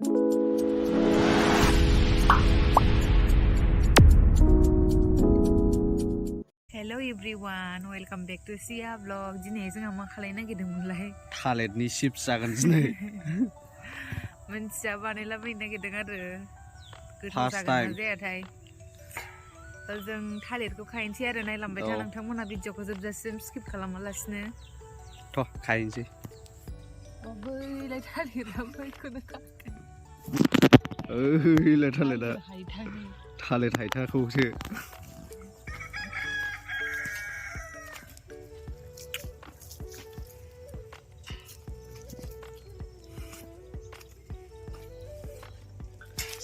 Hello everyone, welcome back to Sia vlog. Jini जोंहा मा खालायनो नागिरदोंमोनलाय? थालिरनि चिप्स जागोन दिनै। मोनथिया बानायला बायनो नागिरदों आरो गोथाव जागोन ना जायाथाय। जों थालिरखौ खायनोसै आरो नायलांबाय था नोंथांमोना भिडिअखौ जोबजासिम स्किप खालामालासिनो। थ' खायनोसै। बैलाय थालिरा बैखौनो खागोन। ओइलाय थालिरा थालिर हायथाखौसो।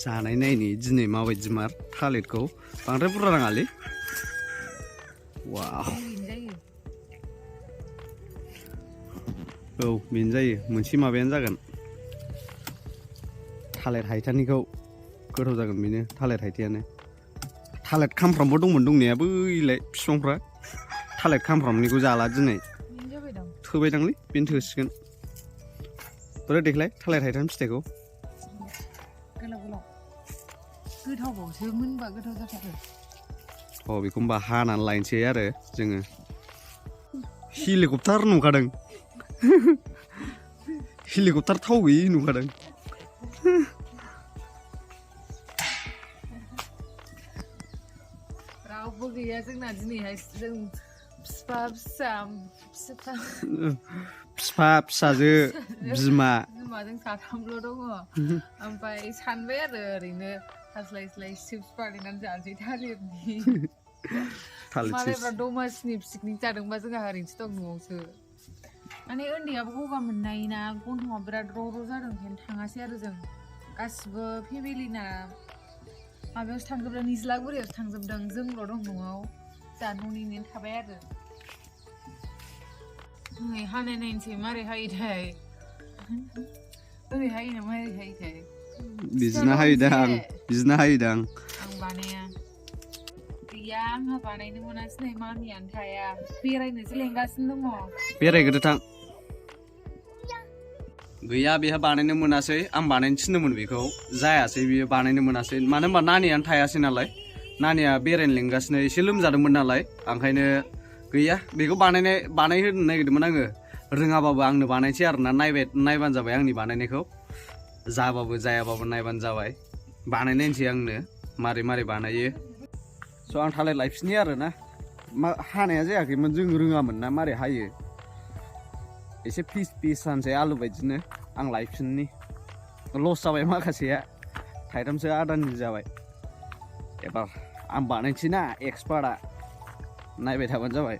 जानाय नायनि दिनै माबायदि मार थालिरखौ बांद्राय बुरजा नाङालै वाव औ बेनो जायो मोनसे माबायानो जागोन थालिर हायथानिखौ गोथाव जागोन बेनो थालिर हायथायानो थालिर खामफ्रामबो दंमोन दंनाया बैलाय बिफांफ्रा थालिर खामफ्रामनिखौ जाला दिनै थोबायदांलै बेनो थोसिगोन बोरै देख्लाय थालिर हायथानि फिथाइखौ गोथावबावसो मोनबा गोथाव जाथारो बेखौ होनबा हानानै लायनोसै आरो जोङो हेलिकप्टार नुखादों हेलिकप्टार थाव गैयि नुखादों रावबो गैया जोंना दिनैहाय जों फिसाजो बिमाजों साथामल' दङ ओमफ्राय सानबाय आरो ओरैनो हास्लाय चिप्स बानायनानै जानोसै थालिरनि मालायफ्रा दमासिनि पिकनिक जादोंबा जोंहा ओरैनोसो दं न'आवसो माने उन्दैयाबो गगा मोननाय ना गन्थंआ बिराद र' जादों ओंखायनो थाङासै आरो जों गासिबो फेमिलिना माबायावसो थांजोबदों निज्लागुरियावसो थांजोबदों जोंल' दं न'आव जोंहा न'निनो थाबाय आरो नै हानाय नायनोसै मारै हायोथाय ओरै हायो ना मारै हायोथाय बिदिनो हायोदां आं बानाया गैया आंहा बानायनो मोनासै नै मामियानो थाया बेरायनोसो लेंगासिनो दङ बेरायग्रो थां गैया बेहा बानायनो मोनासै आं बानायनो थिनदोंमोन बेखौ जायासै बियो बानायनो मोनासै मानो होनबा नानियानो थायासै नालाय नानिया बेरायनो लेंगासिनो एसे लोमजादोंमोन नालाय ओंखायनो गैया बेखौ बानायहोनो नागिरदोंमोन आङो रोङाबाबो आंनो बानायसै आरोना नायबानो जाबाय आंनि बानायनायखौ जाबाबो जायाबाबो नायबानो जाबाय बानायनायनोसै आंनो मारै बानायो स' आं थालिर लायफिननि आरोना हानाया जायाखैमोन जों रोङामोन ना मारै हायो एसे पिस हानोसै आलु बायदिनो आं लायफिननि लस जाबाय माखासेया थाइथामसो आदानि जाबाय एबार आं बानायनोसै ना एक्सपार्टआ नायबाय थाबानो जाबाय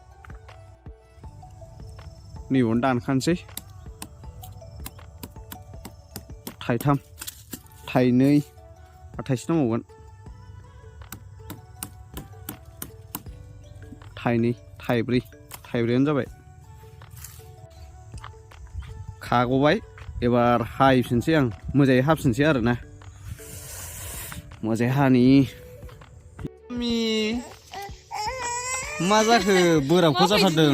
नैबावनो दानखानोसै थाइथाम थाइनै थाइसे नांबावगोन थाइनै थाइब्रैयानो जाबाय खागबाय एबार हायफिनसै आं मोजाङै हाफिनसै आरोना मोजाङै हानि मा जाखो बोराबखौ जाथारदों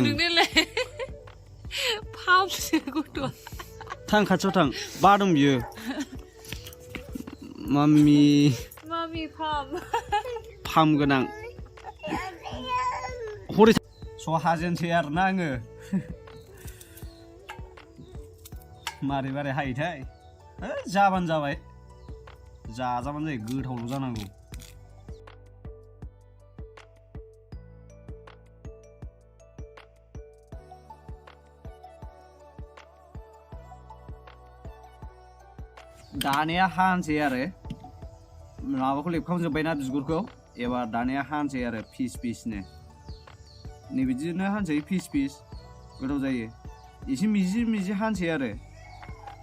थां खाथियाव थां बादों बियो मामि फाम गोनां हरै स' हाजेनसै आरोना आङो मारै हायोथाय जाबानो जाबाय जाजाबानो जायो गोथावल' जानांगौ दानिया हानोसै आरो माबाखौ लेबखांजोब्बायना बिगुरखौ एबार दानिया हानोसै आरो पिसनो नै बिदिनो हानोसै पिस गोथाव जायो एसे मिजि हानोसै आरो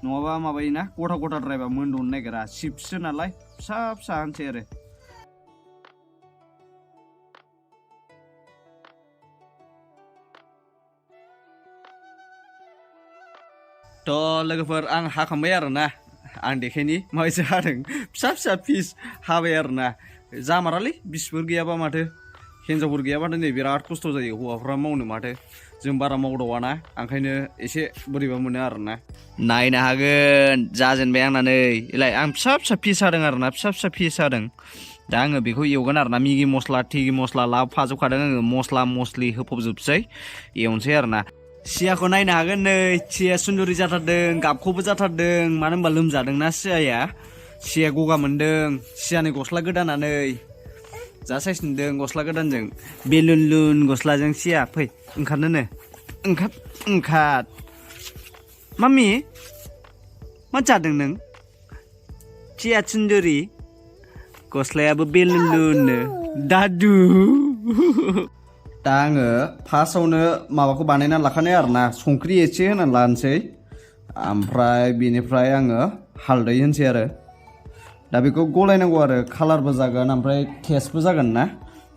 नङाबा माबायोना गथाद्रायबा मोनद'नो नागिरा चिप्ससो नालाय फिसा हानोसै आरो थ' लोगोफोर आं हाखांबाय आरोना आं देखायनि माबायदि हादों फिसा पिस हाबाय आरोना जामारालै बिसिफोर गैयाबा माथो हिन्जावफोर गैयाबाथ' नै बिराद खस्थ' जायो हौवाफ्रा मावनो माथो जों बारा मावदावाना ओंखायनो एसे बोरैबा मोनो आरोना नायनो हागोन जाजेनबाय आंना नै इलाय आं फिसा फिसा पिस हादों आरोना फिसा फिसा पिस हादों दा आङो बेखौ एवगोन आरोना मिगि मस्ला थिगि मस्ला लाफाजोबखादों आङो मस्ला मस्लि होफबजोबसै एवनोसै आरोना सियाखौ नायनो हागोन नै सिया सुन्दुरि जाथारदों गाबखौबो जाथारदों मानो होनबा लोमजादोंना सिया गगा मोनदों सियानि गस्ला गोदाना नै जा साइस नुदों गस्ला गोदानजों बेलुन लुन गस्लाजों सिया फै ओंखारनोनो ओंखार मामि मा जादों नों सिया सुन्दुरि गस्लायाबो बेलुन लुननो दादु दा आङो फार्स्टआवनो माबाखौ बानायना लाखानाय आरोना संख्रि एसे होनानै लानोसै ओमफ्राय बेनिफ्राय आङो हालदै होनसै आरो दा बेखौ गलायनांगौ आरो कालारबो जागोन ओमफ्राय टेस्टबो जागोन ना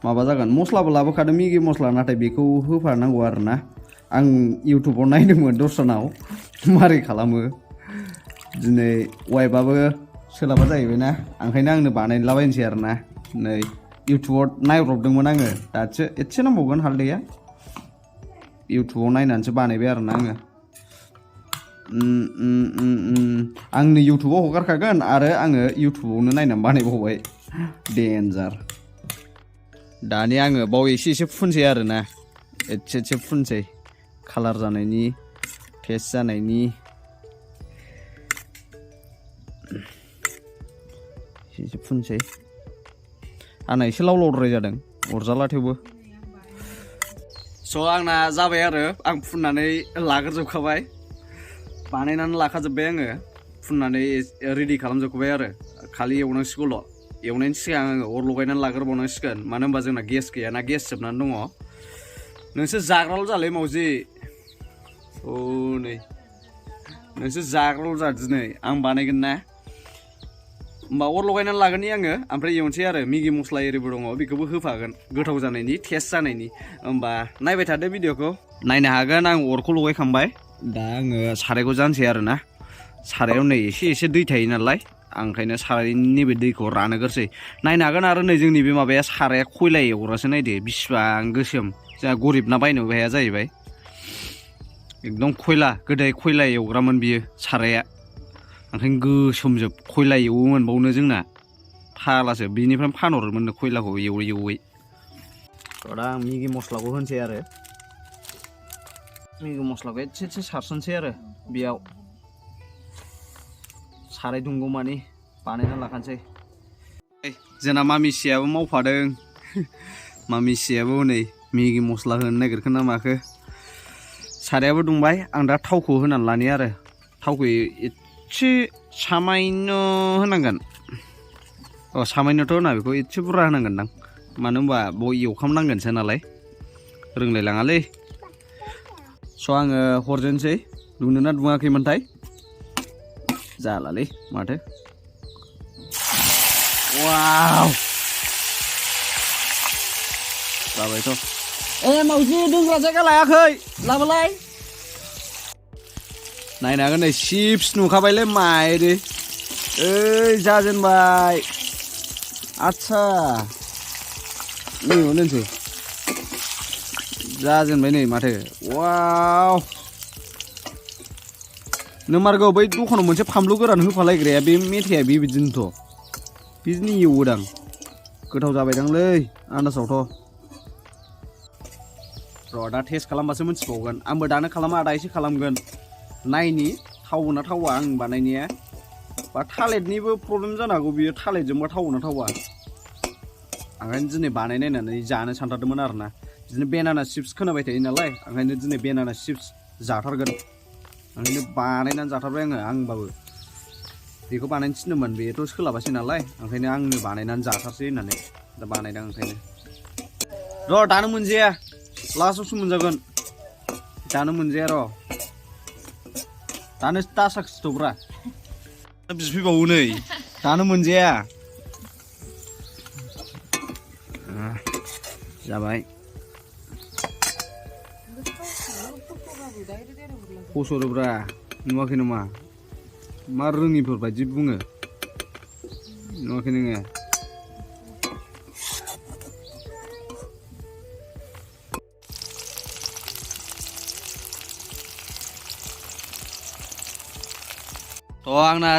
माबा जागोन मस्लाबो लाबोखादों मिगि मस्ला नाथाय बेखौ होफानांगौ आरोना आं इउटुबाव नायदोंमोन दस्रानाव मारै खालामो दिनै वाइफआबो सोलाबा जाहैबायना ओंखायनो आंनो बानायलाबायनोसै आरोना नै इउटुबाव नायब्रबदोंमोन आङो दासो एसे नांबावगोन हालदैया इउटुबाव नायनानैसो बानायबाय आरोना आङो आंनो इउटुबाव हगारखागोन आरो आङो इउटुबावनो नायनानै बानायबावबाय डेन्जार दानि आङो बाव एसे फुनसै आरोना एसे फुनसै कालार जानायनि टेस्ट जानायनि एसे फुनसै आंना एसे लावद्राय जादों अरजाला थेवबो स' आंना जाबाय आरो आं फुननानै लाग्रोजोबखाबाय बानायनानै लाखाजोब्बाय आङो फुननानै रेडि खालामजोबखाबाय आरो खालि एवनांसिगौल' एवनायनि सिगां आङो अर लगायनानै लाग्रोबावनांसिगोन मानो होनबा जोंना गेस गैयाना गेस जोबनानै दङ नोंसोर जाग्राल' जालाय मावजि औ नै नोंसोर जाग्राल' जा दिनै आं बानायगोन ना होमबा अर लगायनानै लागोन आङो ओमफ्राय एवनोसै आरो मिगि मस्ला एरिबो दङ बेखौबो होफागोन गोथाव जानायनि टेस्ट जानायनि होमबा नायबाय थादो भिडिअखौ नायनो हागोन आं अरखौ लगायखांबाय दा आङो सारायखौ जानसै आरोना सारायाव नै एसे दै थायो नालाय ओंखायनो सारायनि नैबे दैखौ रानहोग्रोसै नायनो हागोन आरो नै जोंनि बे माबाया साराया खयला एवग्रासो नायदो बिसिबां गोसोम जोंहा गरिब ना बायनोबो हाया जाहैबाय एकदम खयला गोदाय खयला एवग्रामोन बियो साराया ओंखायनो गोसोमजोब खयला एवोमोन बावनो जोंना फालासो बिनिफ्राय फानहरोमोन खयलाखौ एवै दा आं मिगि मस्लाखौ होनसै आरो मिगि मस्लाखौ एसे सारसनसै आरो बेयाव साराय दुंगौ मानि बानायना लाखानोसै जोंना मामि सियाबो मावफादों मामि सियाबो हनै मिगि मस्ला होनो नागिरखो ना माखो सारायाबो दुंबाय आं दा थावखौ होनानै लानि आरो थावखौ एसे सामायनो होनांगोन सामायनोथ' होना बेखौ एसे बुरजा होनांगोनदां मानो होनबा बाव एवखामनांगोनसो नालाय रोंलायलाङालै स' आङो हरजेनसै दुंनो ना दुङाखैमोनथाय जालालै माथो वाव जाबायथ' मावजि दोनग्रा जायगा लायाखै लाबोलाय नायनो हागोन नै चिप्स नुखाबायलै माइरि ओइ जाजेनबाय आच्छा नैयाव दोनसै जाजेनबाय नै माथो वाव नोमारगौ बै दखानाव मोनसे फानलु गोरान होफालायग्राया बे मेथाइया बेबायदिनोथ' बिदिनो एवोदां गोथाव जाबायदांलै आन्दासावथ' र' दा टेस्ट खालामबासो मिथिबावगोन आंबो दानो खालामा दा एसे खालामगोन नायनि थावो ना थावा आं बानायनाया बा थालिरनिबो प्रब्लेम जानो हागौ बियो थालिरजोंबा थावो ना थावा ओंखायनो दिनै बानायनायनानै जानो सानथारदोंमोन आरोना बिदिनो बेनाना चिप्स खोनाबाय थायो नालाय ओंखायनो दिनै बेनाना चिप्स जाथारगोन ओंखायनो बानायनानै जाथारबाय आंबाबो बेखौ बानायनो थिनदोंमोन बेथ' सोलाबासै नालाय ओंखायनो आंनो बानायनानै जाथारसै होननानै दा बानायदों ओंखायनो र' दानो मोनजाया लास्टआवसो मोनजागोन दानो मोनजाया र' दानो दासाखिथ'ब्रा बिफैबावो नै दानो मोनजाया जाबाय फसरोब्रा नुवाखै नामा मा रोङिफोर बायदि बुङो नुवाखै नोङो थ' आंना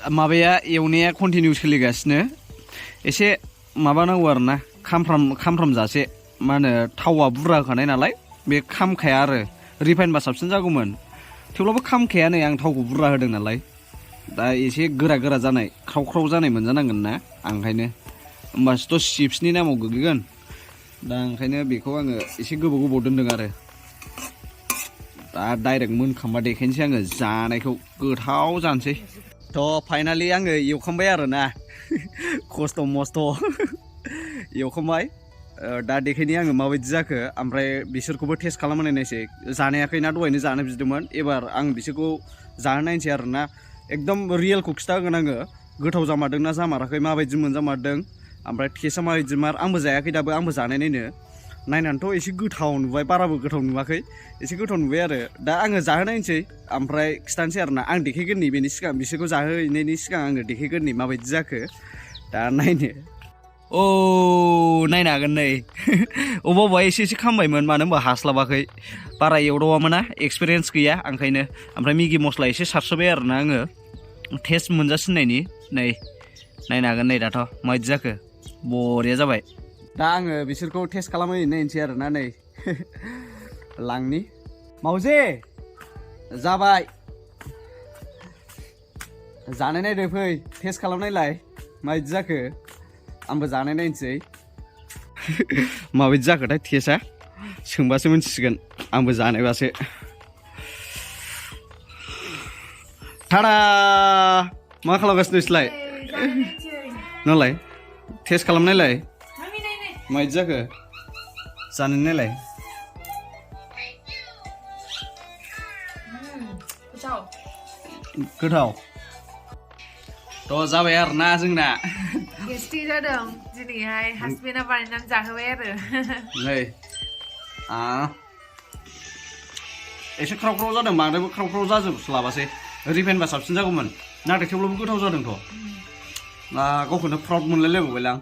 माबाया एवनाया कन्टिनिउ सोलिगासिनो एसे माबानांगौ आरो ना खामफ्राम जासे मा होनो थावा बुरजा होखानाय नालाय बे खामखाया आरो रिफाइनबा साबसिन जागौमोन थेवब्लाबो खामखाया नै आं थावखौ बुरजा होदों नालाय दा एसे गोरा जानाय ख्राव जानाय मोनजानांगोन ना आं ओंखायनो होमबासोथ' चिप्सनि नामाव गोग्लैगोन दा ओंखायनो बेखौ आङो एसे गोबाव दोनदों आरो दा डाइरेक्ट मोनखांबा देखायनोसै आङो जानायखौ गोथाव जानोसै थ' फाइनालि आङो एवखांबाय आरो ना खस्थ' मस्थ' एवखांबाय दा देखायनि आङो माबायदि जाखो ओमफ्राय बिसोरखौबो टेस्ट खालामनाय नायसै जानायाखै ना दहायनो जानो बिदोंमोन एबार आं बिसोरखौ जानो नायनोसै आरो ना एकदम रियेलखौ खिथागोन आङो गोथाव जामारदों ना जामाराखै माबायदि मोनजामारदों ओमफ्राय टेस्टआ माबायदि मार आंबो जायाखै दाबो आंबो जानाय नायनानैथ' एसे गोथाव नुबाय बाराबो गोथाव नुवाखै एसे गोथाव नुबाय आरो दा आङो जाहोनायनोसै ओमफ्राय खिथानोसै आरो ना आं देखायगोरनि बेनि सिगां बिसोरखौ जाहोहैनायनि सिगां आङो देखायगोरनि माबायदि जाखो दा नायनो नायनो हागोन नै अबा एसे खामबायमोन मानो होनबा हास्लाबाखै बारा एवदावामोन ना एक्सपिरियेन्स गैया ओंखायनो ओमफ्राय मेगि मस्ला एसे सारसोबाय आरो ना आङो टेस्ट मोनजासिननायनि नै नायनो हागोन नै दाथ' माबायदि जाखो बरिया जाबाय दा आङो बिसोरखौ टेस्ट खालामहैनो नायनोसै आरो ना नै लांनि मावजे जाबाय जानाय नायदो फै टेस्ट खालामनायलाय माबायदि जाखो आंबो जानाय नायनोसै माबायदि जाखोथाय टेस्टआ सोंबासो मिन्थिसिगोन आंबो जानायबासो टाडा मा खालामगासिनो नोंसोरलाय नालाय टेस्ट खालामनायलाय माबायदि जाखो जानाय नायलाय गोथाव थ' जाबाय आरो ना जोंना टेस्टि जादों दिनैहाय हासबेन्डआ बानायनानै जाहोबाय आरो नै एसे ख्राव जादों बांद्रायबो ख्राव जाजोबस्लाबासै रिफाइनबा साबसिन जागौमोन नाथाय थेवब्लाबो गोथाव जादोंथ' गावखौनो प्राउड मोनलायलायबावबाय आं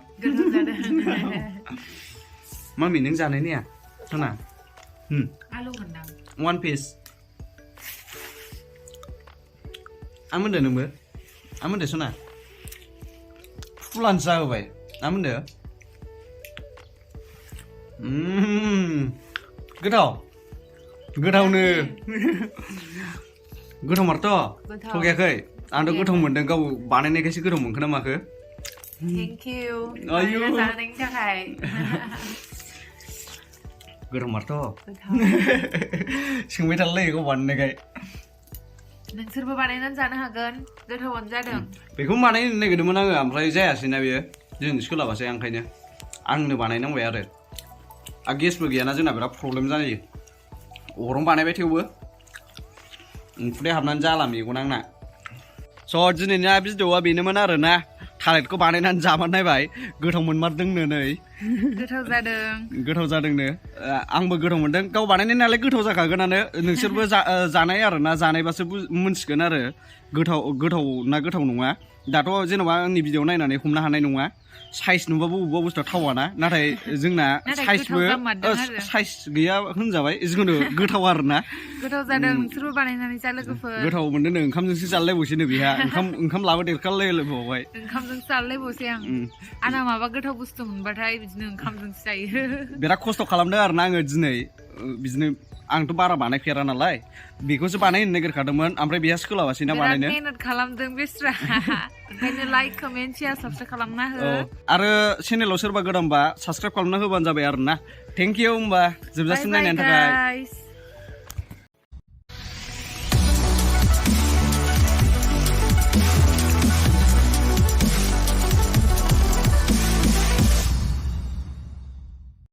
मामि नों जानाय नाया सना आलु मोनदां 1 पिस आं मोनदो नोंबो आं मोनदो सना फुलानसो जाहोबाय आं मोनदो गोथावनो गोथाव मारथ' थगायाखै आंथ' गोथाव मोनदों गाव बानायनायखायसो गोथाव मोनखो ना माखो थेंक इउ जानायनि थाखाय गोथाव मारथ' सोंबाय थालाय गाव बानायनायखाय नोंसोरबो बानायनानै जानो हागोन गोथावानो जादों बेखौ बानायनो नागिरदोंमोन आङो ओमफ्राय जायासैना बेयो जों सोलाबासै ओंखायनो आंनो बानायनांबाय आरो गेसबो गैयाना जोंना बिराद प्रब्लेम जायो अरावनो बानायबाय थेवबो उखुन्दै हाबनानै जाला मेगन आंना स' दिनैनि भिडिअ'आ बेनोमोन आरो ना थालिरखौ बानायनानै जामार नायबाय गोथाव मोनमारदोंनो नै गोथाव जादोंनो आंबो गोथाव मोनदों गाव बानायनाय नालाय गोथाव जाखागोनानो नोंसोरबो जानाय आरो ना जानायबासो मोनथिगोन आरो गोथाव ना गोथाव नङा दाथ' जेन'बा आंनि भिडिअ नायनानै हमनो हानाय नङा साइज नुबाबो बबेबा बुस्थुआ थावाना नाथाय जोंना साइज गैया होनजाबाय जिखुनु गोथाव आरो ना गोथाव जादों नोंसोरबो बानायनानै जा लोगोफोर गोथाव मोनदों ओंखामजोंसो जालायबावसैनो बेहा ओंखाम लाबो देरखालायबावबाय ओंखामजोंसो जालायबावसै आंना माबा गोथाव बुस्थु मोनबाथाय बिदिनो ओंखामजोंसो जायो बिराद खस्थ' खालामदों आरो ना आङो दिनै बिदिनो आंथ' बारा बानायफेरा नालाय बेखौसो बानायनो नागिरखादोंमोन ओमफ्राय बेहा सोलाबासैना बानायनो मेहनत खालामदों बेस्रा ओंखायनो लाइक कमेन्ट शेयार साबस्क्राइब खालामना हो आरो चेनेलाव सोरबा गोदानबा साबस्क्राइब खालामना होबानो जाबाय आरो ना थेंक इउ होमबा जोबजासिम नायनायनि थाखाय